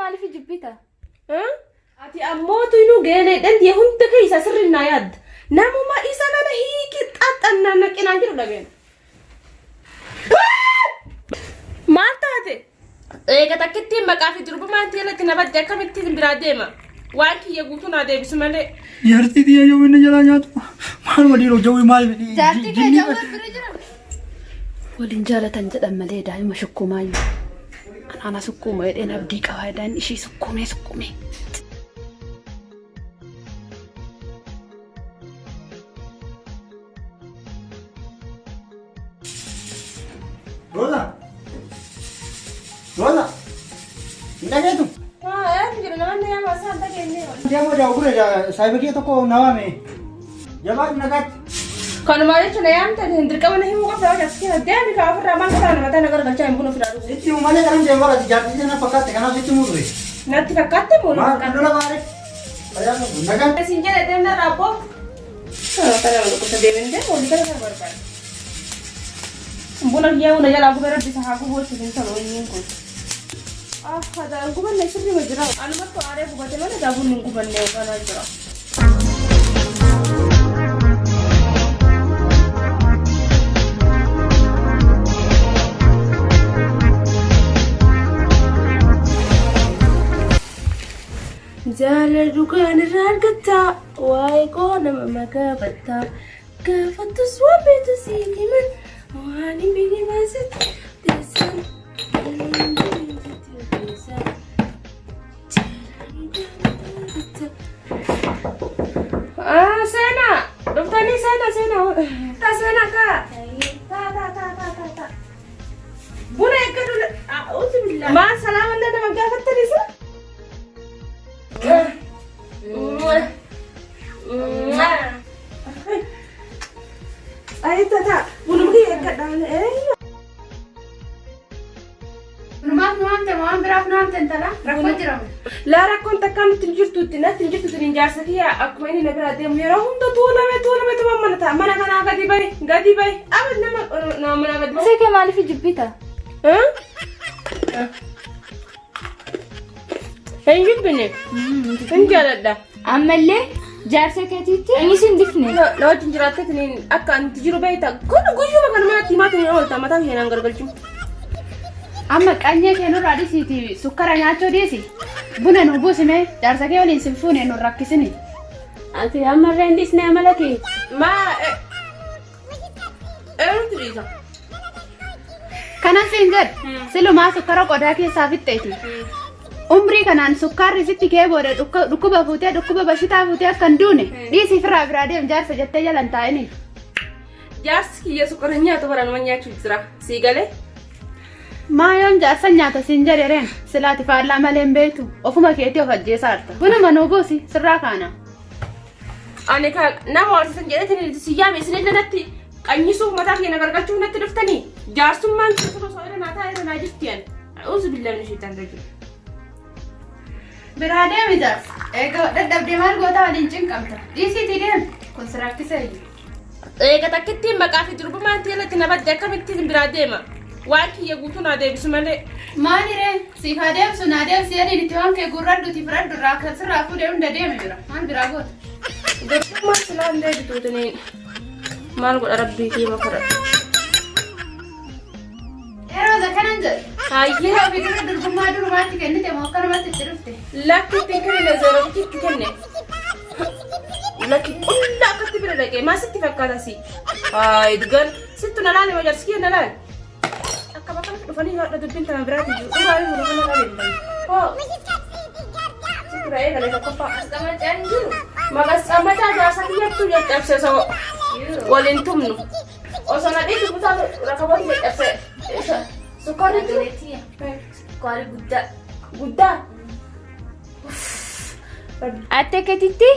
maaliif jibbita? Ati ammootu inuu geeleedhaan diya hunda keessa sirri naa yaadda. Namuma isa kana hiiki xaxxannaan naqinaan jedhu dhageen. Maal taate? Eega takkittiin maqaa fi durbummaan tiirratti na badde akkamittiin biraa deema? Waan kiyya guutuu naa deebisu malee. Jaartii tiyya yoo inni jalaa nyaatu maaluma dhiiroo jawwee maal Jaartii kee jawwee bira jira. Waliin jaalatan jedhan malee daa'ima shukkuumaayyuu. Anaana sukkuuma jedheen abdii qabaa jedhaan ishii sukkuumee sukkuumee. Roza! Roza! Hin dhageetu? Eenyu jedha namoonni yaa maasaa hin dhageenye. Deemoo daawwure saayibakee tokko na waame. Jabaadhu nagaatti. Kanumaa jechuun na yaamte hin dirqama na himuu qabda waan as keessa deemi kaa ofirraa maal kataa nama tana gargalchaa hin bunu ofirraa dhufu. Sitti himu malee kanan deemu bara jaartii sana fakkaatte kanaaf sitti himu ture. Natti fakkaatte moo Maal kan lola baare? Fayyaa qabu. Nagaan. Isin jedhe deemna irraa abboo. Kana gosa deemin deemu walii kana kana barbaada. Buna kiyyaa buna jalaa gubee rabbi isa haa gubuu jechuun hin tolu inni kun. Ah, hadaan gubanne sirrii jira. Anumattu aaree gubate malee daabuun hin gubanne kanaa jira. Jaalala dhugaan irraa argatta waa'ee koo nama magaafatta gaafattus waan beektu siif himan waan hin beekne baasitti teessan Seenaa dhuftanii seenaa seenaa ta seenaa taa taa taa taa taa taa taa buna eeggadhu a'uuzu billaa maal salaamallee nama gaafattanis Ayi tata, bunuma kiyya eeggadha malee. Numaaf nu waamte moo waan biraaf nu waamte intala? Rakkoo jira moo? Laa rakkoon takkaa nutti hin jirtuutti natti hin jirtuutti hin jaarsa kiyya akkuma inni na biraa deemu yeroo hunda tuulame tuulame tuma mana ta'a mana kanaa gadi bahi gadi bahi abad nama nama mana gadi bahi. Jaarsa kee maaliif jibbita? Hin jibbine. Hin jaaladha. Ammallee jaarsa keetiitti inni sin dhifne. Na wajjin jiraattee akka anti jiru beekta. Kun guyyuma kana manatti himaa tuni oolta mataa kiyya naan gargalchu. Amma qanyee kee nurraa dhisiiti sukkara nyaachuu dhiisi. Buna nu buusime jaarsa kee waliin sin fuune nu rakkisini. Ati ammarree hin dhiisne amala kee. Maa eenyutu dhiisa? Kanan siin jedhu silumaa sukkara qodaa keessaa fixxeeti. Umrii kanaan sukkaarri sitti kee booda dhukkuba fuutee dhukkuba bashitaa fuutee akka hin duune dhiisii firraa biraa deem jaarsa jettee jalan taa'ini. Jaarsi kiyya sukkara nyaatu bara nama nyaachuu jira. Sii galee? Maa yoom jaarsa nyaata siin jedhe reen silaati faallaa malee hin beektu ofuma keetii of ajjeesaarta. Bunuma nuu buusi sirraa kaana. Ani ka nama horsiisan jedheetiin si yaame isinillee natti qanyisuuf mataa kiyya na gargalchuuf natti dhuftanii jaarsummaan keessan osoo irra naa taa'e irra naa jirti ani. A'uuzu billahi min shaitaan rajiim. Biraa deemi jaarsa. Eega dadhabdee maal goota waliin cinqamta. Dhiisiitii deemi. Kun si rakkisa iyyuu. Eega takkittiin maqaa fi durbummaan tiirratti na badde akkamittiin biraa deema? Waan kiyya guutuu naa deebisu malee. Maali ree? Siif haa deemsu naa deemsi jedhiin itti waan kee guurradhuuti fudhadhu irraa kan sirraa fuudhee hunda deemi bira. Maal biraa goota? Durbummaan silaa hin deebituutiniin. Maal godha rabbii kiyya makara. Yeroo zakkanan jedhu. Hayyee. Yeroo ofii dura durbummaa durumaatti kennite moo akkanumatti itti dhufte? Lakki itti kenne zeerotichi itti kenne. Lakki qullaa akkatti bira dhaqee maal sitti fakkaata si? Hayi dugan sittu na laale majalsi kiyya na laale. Akka bakka dhufanii haadha dubbiin tana biraati jiru. Dhugaa hin kana qabeenya. Hoo. Sitti ra'ee galee tokkoffaa. Asqamacaan jiru. Maqas cammataa jaarsa kiyyattuu caccabse osoo waliin tumnu. Osoo na dhiitu kutaa rakaboota caccabse. Sukkaarri jiru. Sukkaari guddaa. Guddaa. Atte keetitti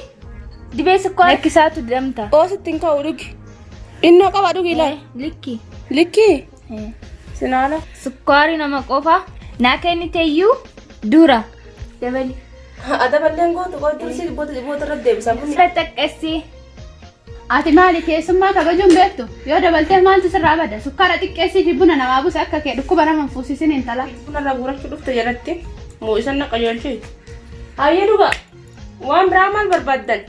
dibee sukkaara lakkisaatu damta. Oositti hin ka'u dhugi. Innoo qaba dhugi ilaali. Likki. Likkii. Sinaala. Sukkaari nama qofa naa kenniteeyyuu dura. Dabali. Adaballeen gootu gootu si boota boota irra deebisa bunni. Xaxaqqassi. Ati maali keessummaa kabajuun beektu? Yoo dabaltee maaltu sirraa bada? Sukkaara xiqqeessii fi buna namaa buuse akka kee dhukkuba nama hin fuusisin intala. Buna irraa guurachuu dhufte jalatti. Moo isan na qajeelchee. Hayyee dhugaa. Waan biraa maal barbaaddan?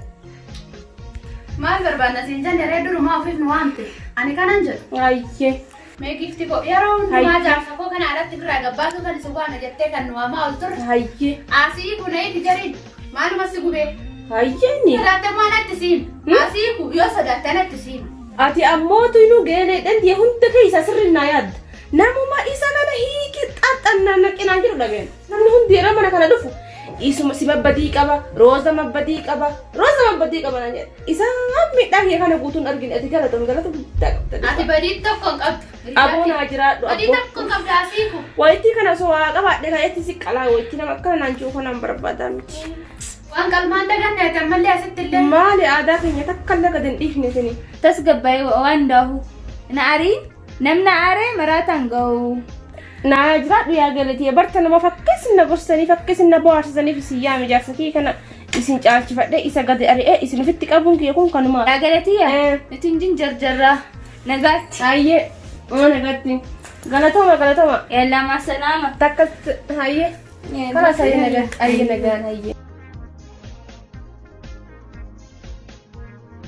Maal barbaadna siin jenne ree durumaa ofiif nu waamte. Ani kanan jedhu. Hayyee. Mee giifti koo yeroo hundumaa Hayyee. jaarsa koo kana alatti biraa gabbaasuu kan isin waame jettee kan nu waamaa ol turre. Hayyee. Asii kun eegi jariin maaluma si gubee. Hayyee ni. Sodaatte immoo natti siima. Hmm? Asii kun yoo sodaatte natti siima. Ati ammoo tuynu geelee dhandhee hunda keessa sirri naa yaadda. Namuma isa kana hiiki xaxxannaan naqinaan jedhu dhageen. Namni hundi yeroo mana kana dhufu isuma si mabbadii qaba, rooza mabbadii qaba, rooza mabbadii qaba naan jedha. Isa miidhaa kee kana guutuun argine ati galatoom galata guddaa qabda. Ati badii tokko hin qabdu. Aboo naa jiraadhu Badii aboo. tokko hin qabdu asii kun. Wayitii kana osoo waa qabaadhe ka'eetti si qalaa wayitii nama akkana naan jiru kanaan barbaadaa miti. Waan qalmaan daganne ati ammallee asitti illee. Maali aadaa keenya takka illee gad hin dhiifne sini. Tasgabbaa'ee waan daahu. Na ariin namna aaree maraataan ga'u. Naa jiraadhu yaa galatii barta nama fakkeessin na gorsanii fakkeessin na bohaarsisaniif isin yaame jaarsa kee kana isin caalchifadhe isa gadi ari'ee isin ofitti qabuun kee kun kanuma. Yaa galatiyya Eh. nuti hin jarjarraa nagaatti. Hayyee nagaatti galatoma galatoma Yallaa maasalaama. takka hayyee kanas hayyee nagaan hayyee nagaan hayyee.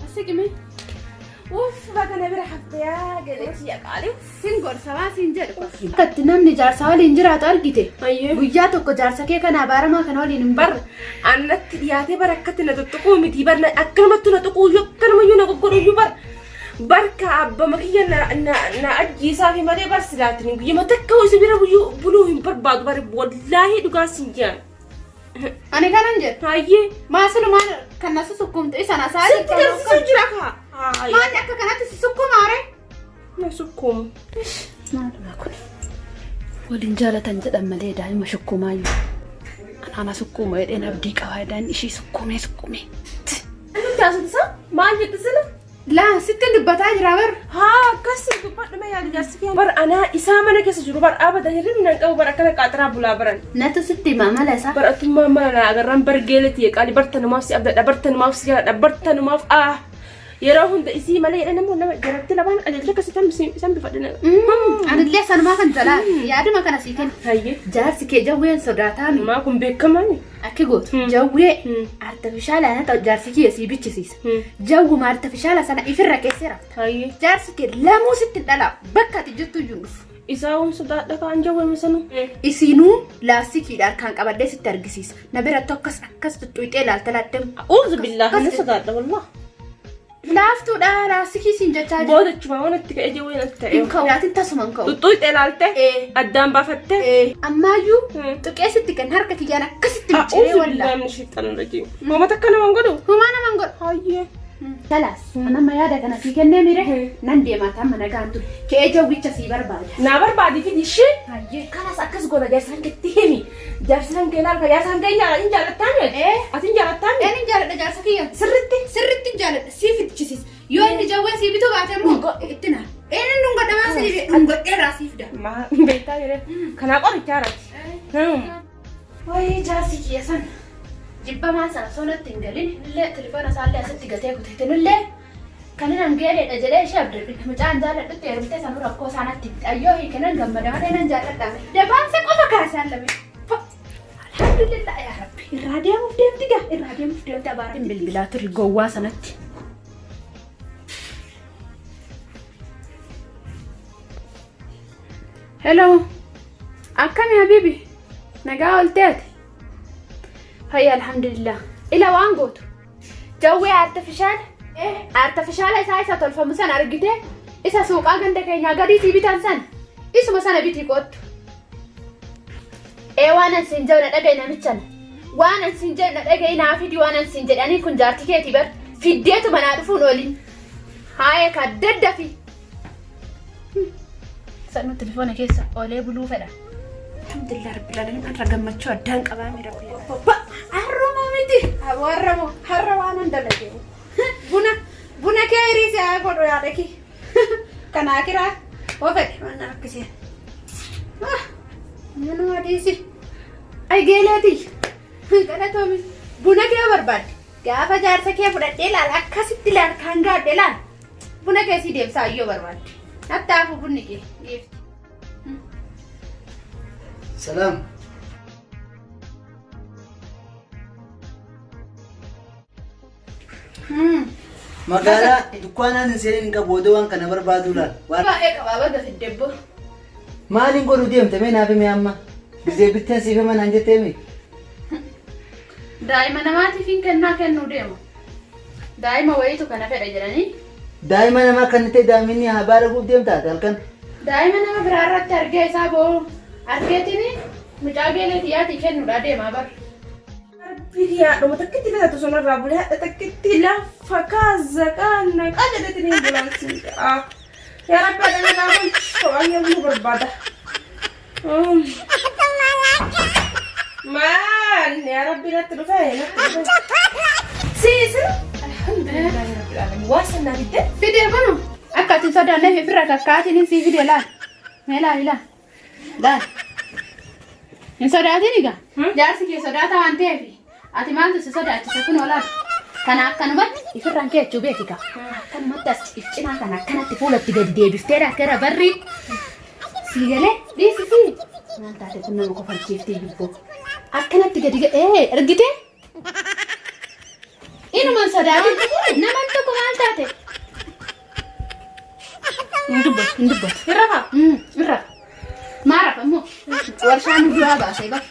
Asiqime. Uff baga na bira hafte yaa galatii qaalii. Sin gorsa waa siin jedhu. Akkatti namni jaarsa waliin jiraatu argite. Hayyee. Guyyaa tokko jaarsa kee kana abaaramaa kana waliin hin barre. Annatti dhiyaatee bara akkatti na tuttuquu miti bar akkanumatti na tuquu iyyuu akkanumayyuu na goggodhu iyyuu bar barka abbama kiyya na na na ajjeesaa fi malee bar silaatiin guyyama takka isa bira buyyuu buluu hin barbaadu bar wallaahi dhugaa sin jedhan. Ani kanan jedhu. Hayyee Maasilumaan kan na susukkumtu isa na saa sitti garsiisuu jira kaa. Maali akka kanatti si sukkumaare? Na sukkuumu. Maaluma kun? Waliin jaalatan jedhan malee daa'ima sukkuumaayyuu. Anaana sukkuuma jedheen abdii qabaa jedhaan ishii sukkuumee sukkuumee. Nutti haasofsa maal jette sila? Laa sitti dubbataa jira bar. Haa akkasii dubbadhu mee yaada jaarsi kee. Bar anaa isaa mana keessa jiru bar abada hirribni nan qabu bar akkana qaaxiraa bulaa baran. Natu sitti himaa mala isaa. Baratummaa mana naa agarraan bargeeleti qaali bartanumaaf si abdadha bartanumaaf si jaaladha bartanumaaf aa yeroo hunda isii malee jedhan immoo nama jaratti lamaan qajeelcha akkasii tam isan bifadhe. Anillee sanumaa kan jalaa yaaduma kana sii kenna. Hayyee Jaarsi kee jawween sodaataa mi? maa kun beekamaani. Akki gootu Hmm. jawwee Hmm. artifishaala ana jaarsi kee sii bichisiisa. Jawwuma artifishaala sana ifirra keessee rafta. Hayyee Jaarsi kee lamuu sitti hin dhalaa bakka ati jirtu iyyuu hin dhufu. isaa waan sodaadha kaan jawwee misanu. Isinuu laastikiidha harkaan qabadhee sitti argisiisa. Na biratti akkas akkas tuttuqxee ilaalta laattee. Uuzu billaahi ni sodaadha wallah. Laaftuudha laastikii siin jechaa jiru. Booda achuma waan itti ka'ee jawwee natti ta'e. Hin ka'u. Laatiin tasuma hin ka'u. Tuttuuxee ilaalte Ee. addaan baafatte. Ammaayyuu Hmm. tuqee sitti kan harka kiyyaan akkasitti micciiree Uuzu wallaa. billaahi min shayxaani rajiim. Moomata akkana waan godhu. Humaa naman godhu. Hayyee. Kalaas anamma yaada kana sii kennee mire nan deemaa tamma nagaan ture. Ka'ee jawwicha sii barbaada. Naa barbaadi fi ishee. Hayyee. Kanas akkas godha jaarsaan keetti himi. Jaarsaan kee laal ka jaarsaan kee hin jaalattaa mi? Ee. Ati hin jaalattaa mi? Een hin jaaladha jaarsa kiyya. Sirritti. Sirritti hin jaaladha sii fichisiisa. Yoo inni jawwee sii bituu baate immoo itti naa. Een inni dhungadhamaa sii dhungadheeraa sii fida. Maa beektaa jedhee. Kanaa qorichaa irratti. Wayii jaarsi kiyya san jibbamaa sana osoo natti hin galin illee telefoona isaallee asitti gatee kuteetin illee kan inni geeleedha jedhee ishee abdadhu mucaan jaalladhutti heerumtee sanuu rakkoo isaa natti himte ayyoo hiike nan gammada malee nan jaalladha dabaansa qofa kaasaan lame alhamdulillah yaa rabbi irraa deemuuf deemti gaa irraa deemuuf deemti abaaramti bilbilaa turi gowwaa sanatti. Hello. Akkami habibi? Nagaa ooltee ati? Fayya alhamdulillah. Ila waan gootu. Jawwee artifishaala. Artifishaala isaa isa tolfamu sana argite isa suuqaa ganda keenyaa gadii sii bitan sana isuma sana bitii koottu. Ee waan an siin jedhu na dhaga'i namichana. Waan an siin jedhu na dhaga'i naa fidi waan an siin jedhanii kun jaartii keetii bar fiddeetu manaa dhufuun oolin. Haaya ka daddafi. Sanuu telefoona keessa oolee buluu fedha. Alhamdulillah rabbil alamin har'a gammachuu addaan qabaame rabbi. Har'uma miti. Warra har'a waan hin dalage. Buna buna kee hiriise haa godhu yaada kee. Kanaa kiraa hoo fedhe waan na rakkisee. Manuma dhiisi. Ay geeleeti. Galatoomi. Buna kee barbaadde. Gaafa jaarsa kee fudhadhee laala akkasitti laala kan gaadhe laala. Buna kee sii deemsaa yoo barbaadde. Natti hafu bunni kee giifti. Salaam. Magaalaa dukkaanaan hin seenin hin qabu odoo waan kana barbaaduu laal. Waan Baay'ee qabaa baga fiddebboo. maaliin godhu deemte mee naaf himi amma. Gizee bitteen siif hima naan jettee mi? Daa'ima namaatiif hin kennaa kennuu deema. Daa'ima wayiitu kana fedha jedhanii. Daa'ima namaa kan ta'e daa'imni haa baaraguuf deemtaate halkan. Daa'ima nama biraa irratti argee isaa boo'u argeetiin mucaa geelee tiyyaatii kennuudhaa deemaa bara. Rabbi haadhuma takkitti filatu sunirraa bulee haadha takkitti lafa kaasa qaanna qajeelatti ni bulaan ja'a. Yaa Rabbi haadha naa bulchu baay'ee buluu barbaada. Maal yaa Rabbi natti dhufe natti dhufe. Siisir alhamdulillahi rabbil alamin waan sannaa fidde. Fidee kunu akka ati hin sodaanneef ofirra kakkaatiin sii fide laal. Mee laali laal. Laal. Hin sodaatin egaa. Jaarsi kee sodaata waan ta'eef ati maaltu si sodaachisa kunoo laal. Kana akkanumatti ifirraan kee jechuu beeki gaa. Akkanumatti as if cinaa kana akkanatti fuulatti gadi deebiftee gara barrii sii galee dhiisi sii. Maal taate kun nama kofalchiiftii yubboo. Akkanatti gadi ee argitee? Inuma hin sodaatin. Naman tokko maal taate? Hin dubbatu, hin dubbatu. Hin rafaa? Hin rafa. Maa rafa immoo? Warshaa nu duraa baasee bar.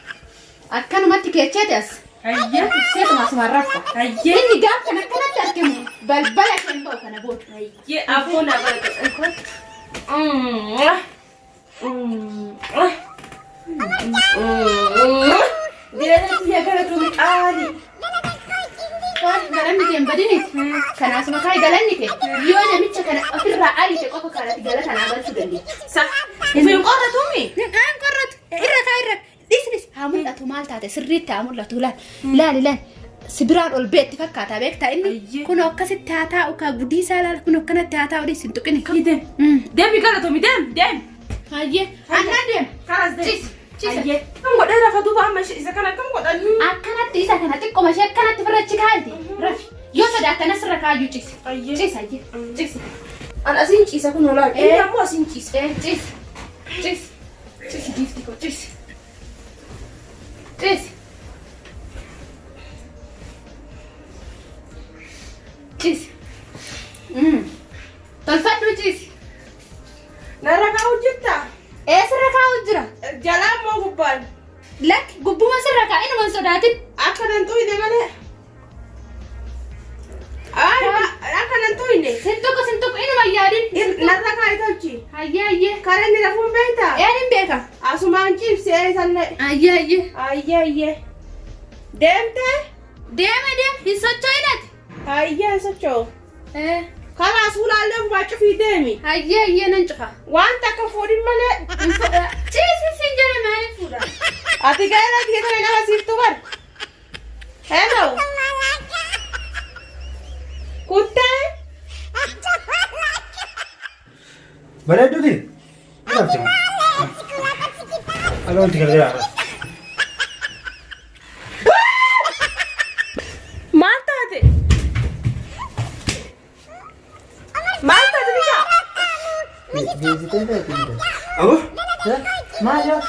Akkanumatti keecheeti as. Hayyee. Seetuma asumaan rafta. Hayyee. Inni gaaf kan akkanatti argamu balbala isheen ba'u kana booda. Hayyee afoo naa bara. Direera tiyya galatoomii qaali. Galanni kee hin badiniiti. Kanaas makaa galanni kee yoo namicha kana ofirraa ariite qofa kanatti galata naa galchuu dandeecha. Sa. Hin qorratuumi? Hin qorratu. Irra kaa irra. Dhis dhis haa mul'atu maal taate sirriitti haa mul'atu laal laali laal. Si biraan ol beetti fakkaata beektaa inni Ayyee. kun akkasitti haa taa'u kaa gudii isaa laal kun akkanatti haa taa'u dhis hin tuqini. Deem. Deemi galatoomi deem deem. Hayyee annaan deem. Karas deem. Ciisi ciisi. Hayyee. Akkam godhee rafa duuba amma isa kana akkam godhanii? Akkanatti isa kana xiqqoma ishee akkanatti ofirra achi kaa'iti rafi yoo sodaattan asirra kaayyuu ciisi. Hayyee. Ciisi hayyee ciisi. An asiin ciisa kun olaal. Inni ammoo asiin ciisa. Ee ciisi ciisi ciisi giifti koo ciisi. Ciisi. Ciisi. Tolfadhu ciisi. Narra kaa'u jirta? Ee sirra kaa'u jira. Jalaa immoo gubbaan. Lakki gubbuma sirra kaa'i inuma hin sodaatin. Akka nan xuyne malee. Ay, akka nan xuyne. Sin tuqu sin tuqu inuma hin yaadin. Narra kaa'i tolchi. Hayyee hayyee. Karaa inni rafuun beektaa? Een hin beeka. Asumaan ciibsee isallee. Hayyee hayyee. Ayyee ayyee. Deemtee? Deeme deem hin socho'in ati. Ayyee hin socho'u. Ee. Karaa suulaallee ofumaa cufii deemi. Hayyee hayyee nan cufa. Wanta akka fuudhin malee. Hin fuudha. Ciisi sin jedhe maaliif fuudha? Ati gaa'ela kiyya tana nama siiftu bar. Hello. Kuttee. Bareedduuti. Lafti. Aloonti gargaara. Maal taate? Maal taate bichaa? Geessitee ta'e kun. Abo. Maal yoo?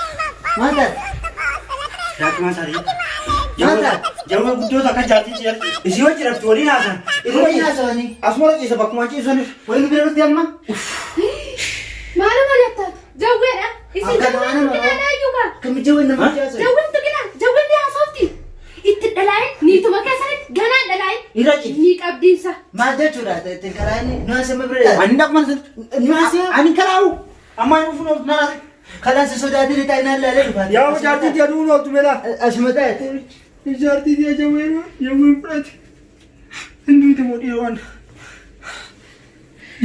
Maal taate? Jaartii maal taate? Maal taate? Jawwee guddoota akka jaartii ciisanii. Isii wajji rafti waliin haasan. Waliin haasawanii. Asuma ciisa bakkuma ciisaniif. Waliin bira dhufte amma? Maaluma jettaa? Jawweedha. Isin Akka jawween nama tuqinaa laayyuu kaa. Akkamitti jawween nama jaasu? Jawween tuqinaa. Jawween ni haasofti. Itti dhalaa'in niituma keessanitti ganaan dhalaa'in. Irra ciif. Ni qabdiinsa. Maal jechuudha? Ittiin karaa inni nu haasa'e bira. Ani dhaqman sun. Nu haasa'e. Ani karaa'u. Amma inni dhufuun ooltu naa. Kalaan si sodaatee ni taa'e naan laalee dhufa. Yaa jaartii tiya dhufuun ooltu meelaa. Asuma taa'e. Jaartii tiya jawween jawween fudhate. Hinduuti moo dhiiroo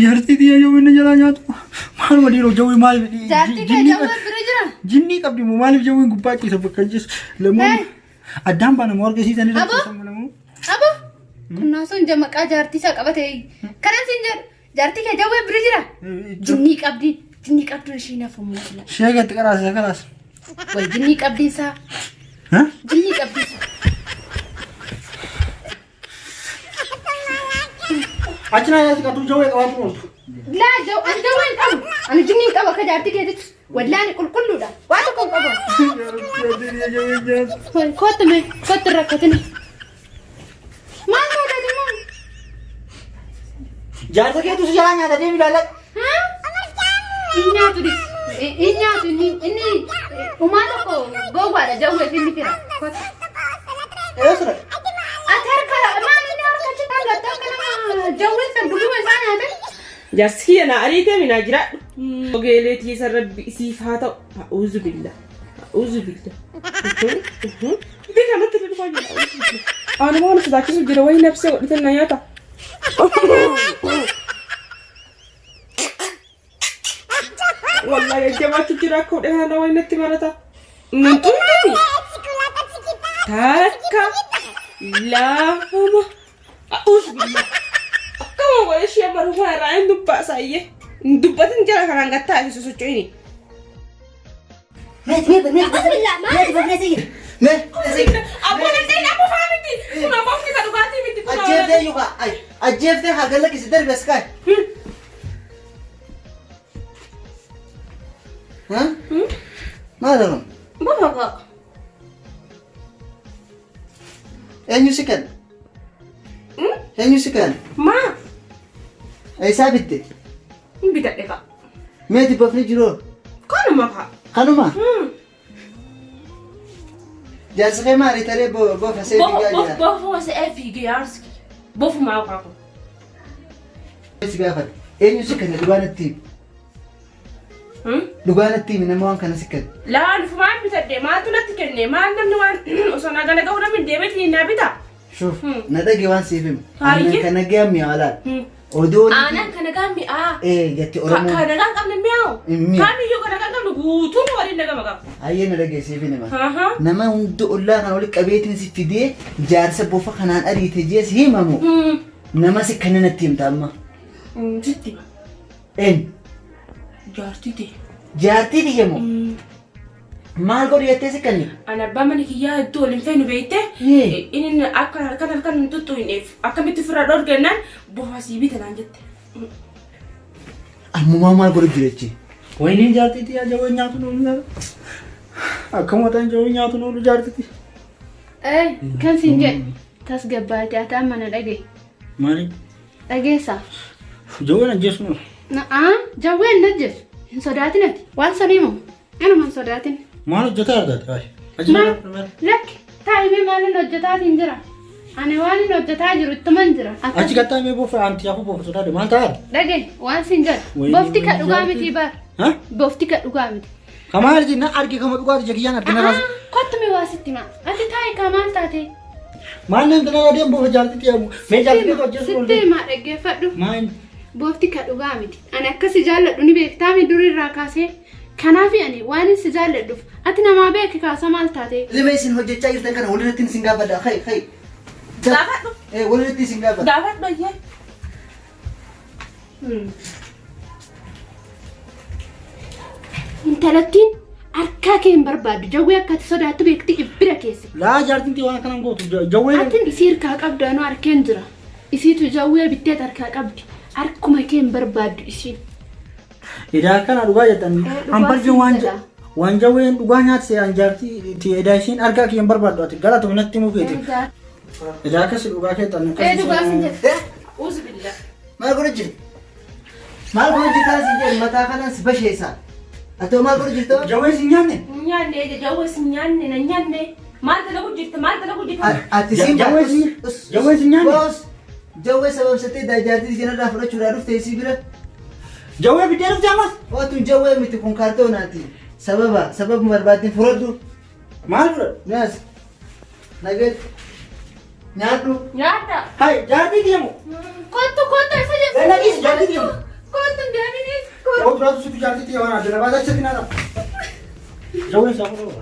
Jaartii tiyya jawween na jalaa nyaatu. Maaluma dhiiroo jawwee maaliif Jaartii kee jawween bira jira. Jinnii qabdi moo maaliif jawween gubbaa ciisa bakka hin ciisu. Lamuun addaan baana moo argisiisan irra Abo. ciisan lamuun. Abo. Kunnaa sun maqaa jaartii isaa qabate. Kanan siin jedhu jaartii kee jawwee bira jira. Jinnii qabdi. Jinnii qabduun ishii nafu muusila. Sheekatti qaraasisa kalaas. Way jinnii qabdiinsaa. Jinnii qabdiinsaa. Achi naa yaasi qatuu jawwee qabaatu ooltu. Laa jaw ani jawwee hin qabu. Ani jinnii hin qabu akka jaartii keetitti. Wallaani qulqulluudha. Waa tokko hin qabu. Kottu mee kottu rakkatina. Maal taatee immoo? Jaarsa keetu si jalaa nyaata deemi ilaalladhu. Hin nyaatu dhis. Hin nyaatu inni inni umaa tokko gowwaadha jawweef inni fira. Kottu. Eessa dhaqe? Ati harka maal inni harka achi dhaabbatta akka nama jawween san guyyuma isaa nyaate. Jaarsi kiyya naa ariitee minaa jiraadhu. Ogeelee tiisa rabbi isiif haa ta'u. A'uuzu billah. A'uuzu billah. Bika natti dhufaa jira. A'uuzu billah. Anuma waan sodaachisu jira wayii nabsee godhatan na nyaata. Wallahi jajjabaachuu jira akka hodhe kana wayii natti marata. Nun xumurani. Takka lama. A'uuzu billah. Akkama godhe ishee baruu kana irraa hin dubbaasa iyyee. Hin dubbatin jara kanaan gattaa isa sosocho'ini. Mee mee mee mee mee Abboo dandeen abboo faa miti. Kun abboo fi ka dhugaatii miti. Kun Ajjeeftee yuka ay ajjeeftee haa galla kisi darbe as kaay. Ha? Maal kun? Bofa kaa. Eenyu si kenna? Eenyu si kenna? Maa? Eessaa bitte? Hin bitadhe kaa. Mee dibbafni jiroo? Kanuma kaa. Kanuma? Jaarsi kee maali taree bofa see fiigaa jira? Bofuma se'ee fiigee jaarsi kiyya. Bofumaa kaa kun. Si gaafadha. Eenyu si kenna dhugaa natti himi. Dhugaa natti himi nama waan kana si kenna. Laan fumaan bitadhe maaltu natti kenne maal namni waan osoo na gala ga'u namni deemeeti naa bita. Shuuf na dhage waan siif himu. Haayye. Aannan kana ga'an mi'aa laal. Odoo Aanaan kana gaa mi'aa. ee jette Oromoon. Kana gaa qabne mi'aawu. Hin mi'aawu. Kamiyyuu kana gaa qabne guutuun waliin nagama qaba. Hayyee na dhage siif hin hima. Ahaa. Nama hunda ollaa kana walitti qabeetiin si fidee jaarsa bofa kanaan ariite jee si himamu. Nama si kana natti himta amma. Sitti hima. Eenyu? Jaartii ta'e. Jaartii tiyya moo? Maal godhu jettee si kanni? Ani abbaa mana kiyyaa hedduu waliin feenu beekte. Inni akka halkan halkan hin tuttuqneef akkamitti ofirraa dhorgennaan bofa sii bita naan jette. Ammumaa maal godhu jira jechi? Wayiniin jaartii tiyyaa jawwee nyaatu nuulu. Akkuma ta'an jawwee nyaatu nuulu jaartii tiyya. Kan siin jedhe tasgabbaa'ee ati amma na dhaga'i. Maali? Dhageessaa? Jawween ajjeesu nuulu. Na'aa jawween na ajjeesu hin sodaatin ati waan san himu anuma hin sodaatin. Maal hojjetaa argate? Achi Maal lakki taa'imee maalin hojjetaatiin jira. Ani waan hin hojjetaa jiru ittuman jira. Achi gattaa mee bofa anti hafu bofa sodaadhe maal ta'aa? Dhaga'i waan siin jedhu Wayii, bofti ka wayii, dhugaa jaartii. miti bar. Ha? Bofti ka dhugaa miti. Kamaal jenna arge kama dhugaati jakiyyaan arge na raasa. Kottu mee waa sitti himaa. Ati taa'i kaa maal taate? Maal namni na deemu bofa jaartii tiyya mee jaartii keetu ajjeesu Sitti oolte. himaa dhaggeeffadhu. Maal? Bofti ka dhugaa miti. Ani akka si jaalladhu ni beektaa mi dur irraa kaasee. Kanaaf ani waan si jaalladhuuf ati namaa beeki kaasa maal taate? Lima isin hojjechaa jirtan kana walirratti isin gaafadha. Hay hay. Gaafadhu. Eh walirratti isin gaafadha. Gaafadhu ayyee. Intalattiin harkaa kee hin barbaaddu. Jawwee akka ati sodaattu beekti if bira keesse. Laa jaartiin tiyya waan akkanan gootu jawwee. Atin isii harkaa qabdu anuu harkeen jira. Isiitu jawwee bitteet harkaa qabdi. Harkuma kee hin barbaaddu isiin. Edaa akkana dhugaa jettan. Dhugaa An barjii siin waan jedha. waan jawween dhugaa nyaatte an jaartii tiyya edaa isheen argaa kiyya hin barbaaddu ati galatoomi natti himuu keeti. Edaa akkasi dhugaa keettan Ee dhugaa siin jedha. Eh Uuzu billah. maal godhu jirta? Maal godhu jirta si jedhu mataa kanaan si basheessa. Ati hoo maal godhu jirta? Jawween si nyaanne? Hin nyaanne jawwee si nyaanne na nyaanne. Maal dalagu jirta maal dalagu jirta? Ati siin Jawwee si jawween si nyaanne? Boos jawwee sababsattee jaartii isheen irraa fudhachuudhaa dhufte isii bira. Jawwee fiddee dhufte ammas? Ootun jawwee miti kun kaartoonaati. Sababa sababa barbaadde fudhadhu. Maal fudhadhu? Naas nageetti nyaadhu. Nyaadha. Hai jaartii tiyya moo? Kottu kottu isa jedhu. Lallaqis jaartii tiyya moo? Kottu hin deeminiis. Yoo duraatu situ jaartii tiyya waan adda baasaa achitti naa ta'a. Jawween isaa fudhadhu.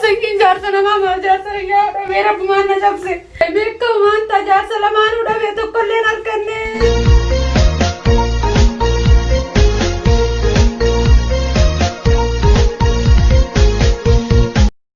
Sanyiin jaarsa namaa maal jaarsa yaa dhabee rabbumaan na cabse. Beekamu maanta jaarsa lamaanuu dhabee tokkollee hin arganne.